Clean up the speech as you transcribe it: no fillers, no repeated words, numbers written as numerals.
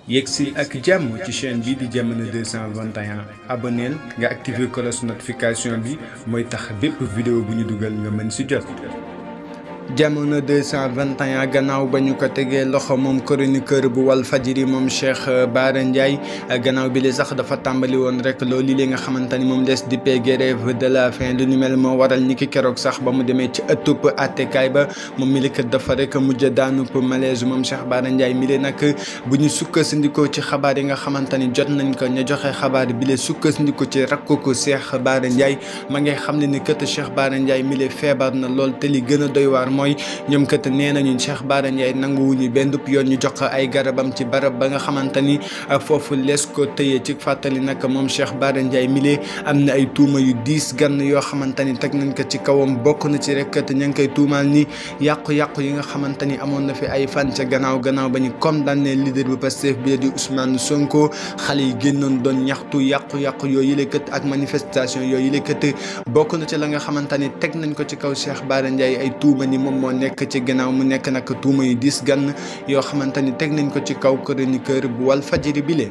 yegsil ak jàmm ci chaîne bi di Jamono 221 abonneel nga activer cloche notification bi mooy tax bépp vidéo bu ñu dugal nga mën ci jot. Jamono 221 gannaaw ba ñu ko tegee loxo moom chroniqueur bu Walfadjri moom Cheikh Bara Ndiaye gannaaw bi li sax dafa tàmbali woon rek loolu li nga xamante ni moom des di grève de la faim lu ni mel moo waral ni ki keroog sax ba mu demee ci ëttub attekaay ba moom mi kat dafa rek mujj daanub malaise moom Cheikh Bara Ndiaye mi lee nag bu ñu sukkandikoo ci xabaar yi nga xamante ni jot nañ ko ña joxe xabaar bi lee sukkandikoo ci rakku ko Cheikh Bara Ndiaye ma ngay xam ne ni kat Cheikh Bara Ndiaye mi lee feebar na lool te li gën a doy waar mooy ñoom kat nee nañu Cheikh Bara Ndiaye nanguwuñu benn yoon ñu jox ko ay garabam ci barab ba nga xamante ni foofu lees ko tëyee ci fàttali nag moom Cheikh Bara Ndiaye mile am na ay tuuma yu diis gann yoo xamante ni teg nañ ko ci kawam bokk na ci rek kat ña ngi koy tuumaal ni yàqu-yàqu yi nga xamante ni amoon na fi ay fan ca gannaaw ba ñu condamné leader bu Pastef bi di Ousmane Sonko xale yi génnoon doon ñaxtu yàqu-yàqu yooyu la kat ak manifestation yooyu la kat bokk na ci la nga xamante ni teg nañ ko ci kaw Cheikh Bara Ndiaye ay tuuma ni moom moo nekk ci gannaaw mu nekk nag tuuma yu diis gann yoo xamante ni teg nañ ko ci kaw chroniqueur bu Walfadjri bile.